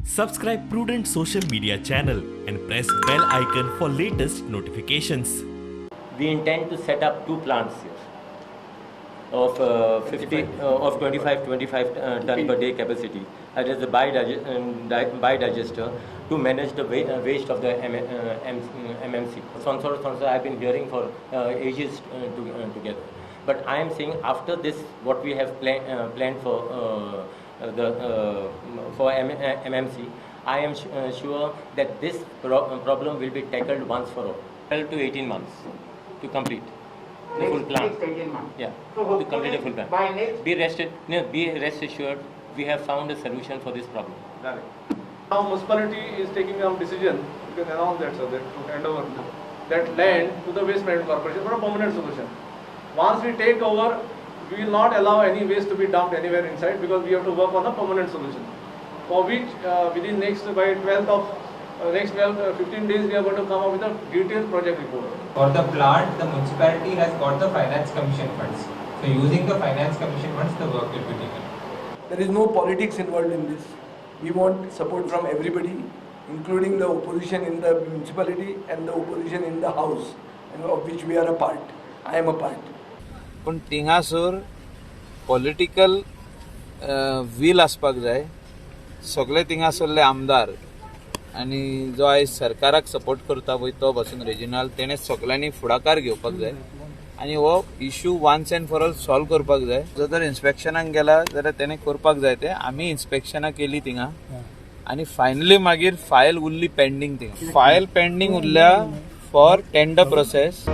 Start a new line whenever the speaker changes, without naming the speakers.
Subscribe Prudent social media channel and press bell icon for latest notifications.
We intend to set up two plants here of 50 of 25 25 ton per day capacity. That is the biodigester to manage the waste of the MMC. Sonsoddo, Sonsoddo, I have been hearing for ages together. But I am saying after this, what we have planned for the for MMC, I am sure that this problem will be tackled once for all. 12 to 18 months to complete the full plan.
Next 18 months.
Yeah,
So
to complete the full plan.
By next
Be rested, no, be rest assured, we have found a solution for this problem.
Now municipality is taking some decision, you can announce that, sir, that to hand over that land to the Waste Management Corporation for a permanent solution. Once we take over, we will not allow any waste to be dumped anywhere inside, because we have to work on a permanent solution. For which within next, by 12th of next 15 days, we are going to come up with a detailed project report.
For the plant, the municipality has got the finance commission funds. So using the finance commission funds, the work will be taken.
There is no politics involved in this. We want support from everybody, including the opposition in the municipality and the opposition in the house, and of which we are a part. I am a part.
पूण थिंगासर political will आसपाक जाय. सगळे थिंगासरले आमदार आनी जो आयज सरकाराक support करता पळय तो पासून रेजिनाल, तेणें सगळ्यांनी फुडाकार घेवपाक जाय आनी हो issue once and for all solve करपाक जाय. जो जर इन्स्पेक्शनाक गेला जाल्यार तेणें करपाक जाय तें. आमी इन्स्पेक्शनां केली थिंगा आनी फायनली मागीर फायल उरली पेंडींग. थिंगा फायल पेंडींग उरल्या फॉर टेंडर प्रोसेस.